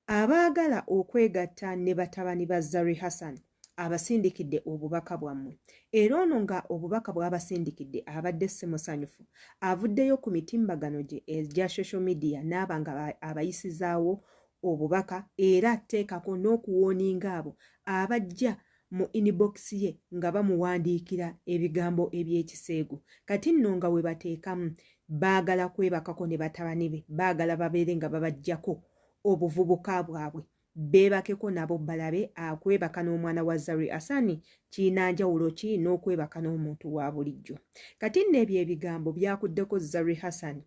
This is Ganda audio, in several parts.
Abaagala okwegatta ne batabani ba Zari Hassan abasindikidde obubaka bwammwe era ono nga obubaka bw'abasindikidde abadde si musanyufu avuddeyo ku mitimbagano gye egya social media n'aba nga abayisizaawo obubaka era ateekako n'okuwooninga abo abajja mu inbox ye nga bamuwandiikira ebigambo eby'ekiseegu. Kati nno nga we bateekamu baagala kwebakako ne batabani be, baagala babeere nga babaggyako obuvubuka bwabwe beebakeko nabo balabe akwebaka n'omwana wa Zari Hassan kirina njawulo ki n'okwebaka n'omuntu wa bulijjo. Kati nno ebyo ebigambo byakuddeko Zari Hassan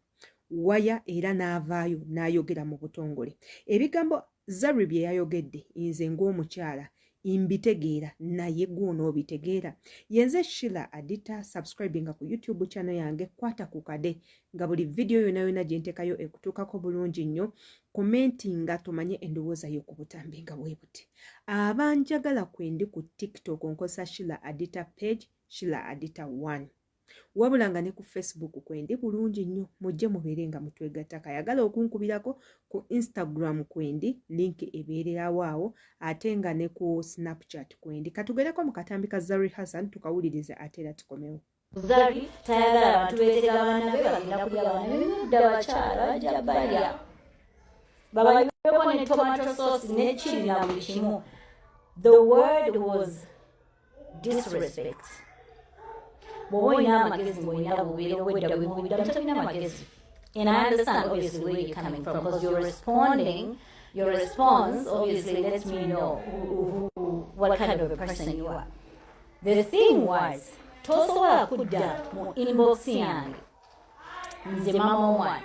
waya era n'avaayo n'ayogera mu butongole. Ebigambo Zari bye yayogedde nze ng'omukyala mbitegeera naye gwe onoobitegeera. Yenze Sheila Adita, subscribinga ku YouTube channel yange, kwata ku kade nga buli vidiyo yona yona gye nteekayo ekutuukako bulungi nnyo. Commentinga tumanye endowooza yo ku butambi nga bwe buti. Abanjagala kwendi ku TikTok nkozesa Sheila Adita page, Sheila Adita 1. Wabula nga ne ku Facebook kwendi bulungi nnyo, mujje mubeere nga mutwegatta. Kayagala okunkubirako ku Instagram kwendi, link ebeererawo awo, ate nga ne ku Snapchat kwendi. Katugereko mu katambi ka Zari Hassan tukawulirize ate era tukomewo. Zari tayagala abantu beetega abaana be bagenda kulya abaana be mudda bakyala bajja balya babayiweko ne tomato sauce ne chili na buli kimu. The word was disrespect. Bw'oba olina amagezi ng'olina bubeere obwedda bwebubidda tolina magezi. And I understand obviously where you're coming from because you're responding, your response obviously lets me know what kind of a person you are. The thing was, tosobola kudda mu inbox yange nze mama omwana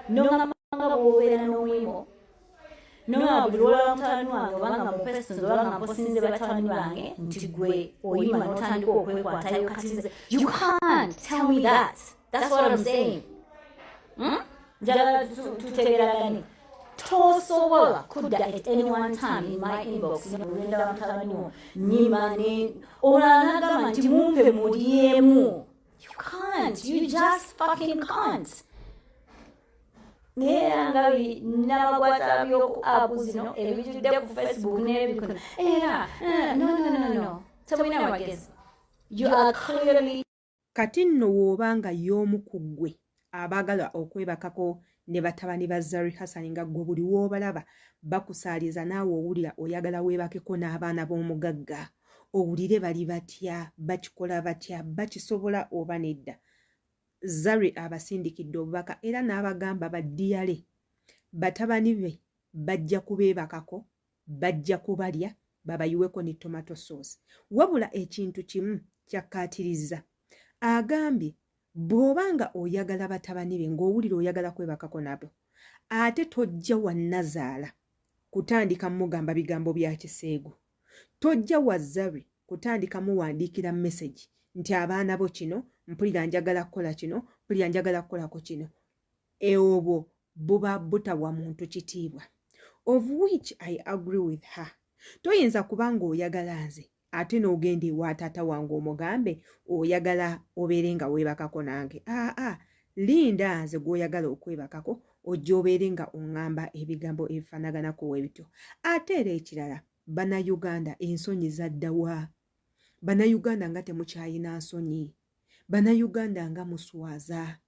nogamba nga bw'obeera n'omwimo nogamba buli lwolaba mutabani wange obanga mupesinze obanga mposinze batabani bange nti gwe oyima n'otandika okwekwatayo. Kati nze, you can't tell me that. That's what I'm saying, Njagala tutegeeragane. Tosobola kudda at any one time in my inbox olwenda mutabani wo nyima ne olala n'agamba nti mumpe mulyemu. You can't, you just fucking can't. Naye era nga nabagwata byoku app zino ebijjudde ku Facebook n'ebikono era no, no, no, no, temulina magezi. You are clearly Kati nno w'oba nga y'omu ku ggwe abaagala okwebakako ne batabani ba Zari Hassan nga ggwe buli w'obalaba bakusaaliza naawe owulira oyagala weebakeko n'abaana b'omugagga owulire bali batya, bakikola batya, bakisobola oba nedda. Zari abasindikidde obubaka era n'abagamba baddiyale batabani be bajja kubeebakako, bajja kubalya babayiweko ne tomato sauce. Wabula ekintu kimu kyakkaatirizza, agambye bw'oba nga oyagala batabani be ng'owulira oyagala kwebakako nabo ate tojja wannazaala kutandika mugamba bigambo bya kiseegu, tojja wa Zari kutandika muwandiikira message nti abaana bo kino mpulira njagala kukola kino, mpulira njagala kukolako kino. Obwo buba butawa muntu kitiibwa, of which I agree with her. Toyinza kuba ng'oyagala nze ate n'ogenda ewa taata wange omugambe oyagala obeere nga weebakako nange. Aa, linda nze gw'oyagala okwebakako ojja obeere nga oŋŋamba ebigambo ebifaanaganako webityo. Ate era ekirala, Bannayuganda ensonyi zaddawa? Bannayuganda nga temukyayina nsonyi! Bannayuganda nga muswaza!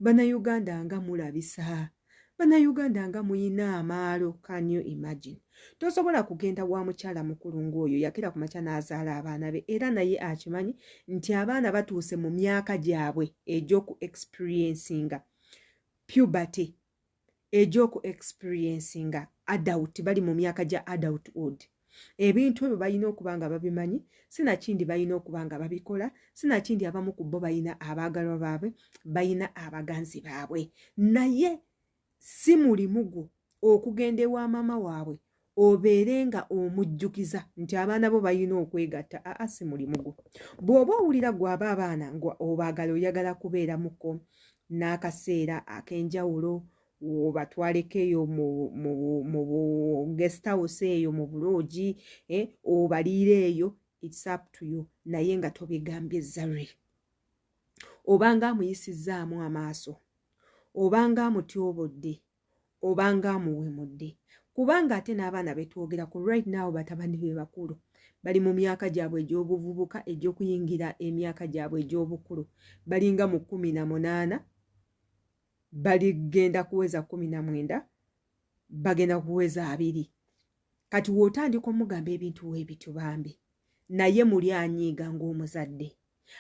Bannayuganda nga mulabisa! Bannayuganda nga muyina amaalo! Can you imagine? Tosobola kugenda wa mukyala mukulu ng'oyo yakera ku makya n'azaala abaana be era naye akimanyi nti abaana batuuse mu myaka gyabwe egy'oku experiencinga puberty, egy'oku experiencinga adult, bali mu myaka gya adulthood. Ebintu ebyo balina okuba nga babimanyi, sinakindi balina okuba nga babikola, sinakindi abamu ku bo balina abaagalwa baabwe, balina abaganzi baabwe, naye si mulimu gwo okugenda ewa maama waabwe obeere nga omujjukiza nti abaana bo balina okwegatta. Aa, si mulimu gwo. Bw'oba owulira gw'aba abaana nga obaagala oyagala kubeeramuko n'akaseera ak'enjawulo obatwaleko eyo mu guest house eyo mu buloogi, obaliire eyo, it's up to you, naye nga tobigambye Zari. Obanga amuyisizzaamu amaaso, obanga amutyobodde, obanga amuwemudde. Kubanga ate n'abaana betwogera ku right now, batabani be bakulu, bali mu myaka gyabwe egy'obuvubuka, egy'okuyingira emyaka gyabwe egy'obukulu. Balinga mu 18, baligenda kuweza 19, bagenda kuweza 20. Kati w'otandika omugamba ebintu weebityo, bambi naye muli anyiiga ng'omuzadde.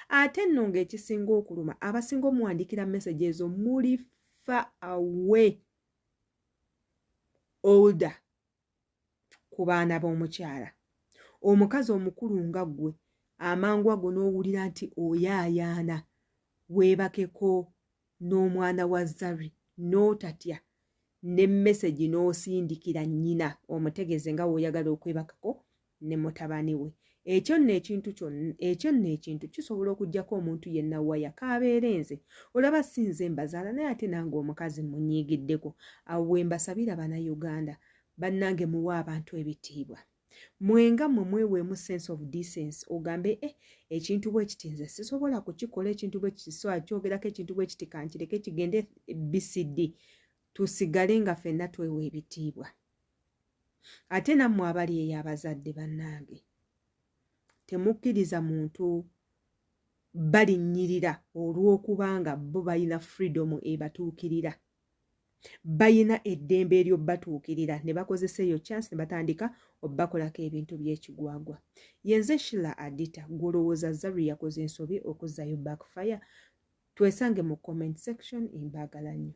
Ate nno ng'ekisinga okuluma, abasinga omuwandikira message ezo muli far away older ku baana b'omukyala. Omukazi omukulu nga ggwe, amangu ago n'owulira nti oyaayaana weebakeko n'omwana wa Zari, n'otatya ne message n'osindikira nnyina omutegeeze nga w'oyagala okwebakako ne mutabani we. Ekyo nno ekintu kyonna, ekyo nno ekintu kisobola okuggyako omuntu yenna waya k'abeere nze. Olaba si nze mbazaala, naye ate nange omukazi munyiigiddeko. Awo we mbasabira, Bannayuganda bannange, muwe abantu ebitiibwa. Mwenga mmwe mweweemu sense of decency, ogambe, "Eh, ekintu bwe kiti nze sisobola kukikola, ekintu bwe kiti so akyogerako, ekintu bwe kiti kankireke kigende bcd." Tusigale nga ffenna twewa ebitiibwa. Ate nammwe abali eyo abazadde bannange, temukkiriza muntu balinnyirira olw'okubanga bo balina freedom ebatuukirira, bayina eddembe ery'obbatuukirira, ne bakozesa eyo chance ne batandika obbakolako ebintu by'ekigwagwa. Yenze Shila Adita. Gw'olowooza Zari yakoze ensobi okuzzayo backfire? Twesange mu comment section. Mbaagala nnyo.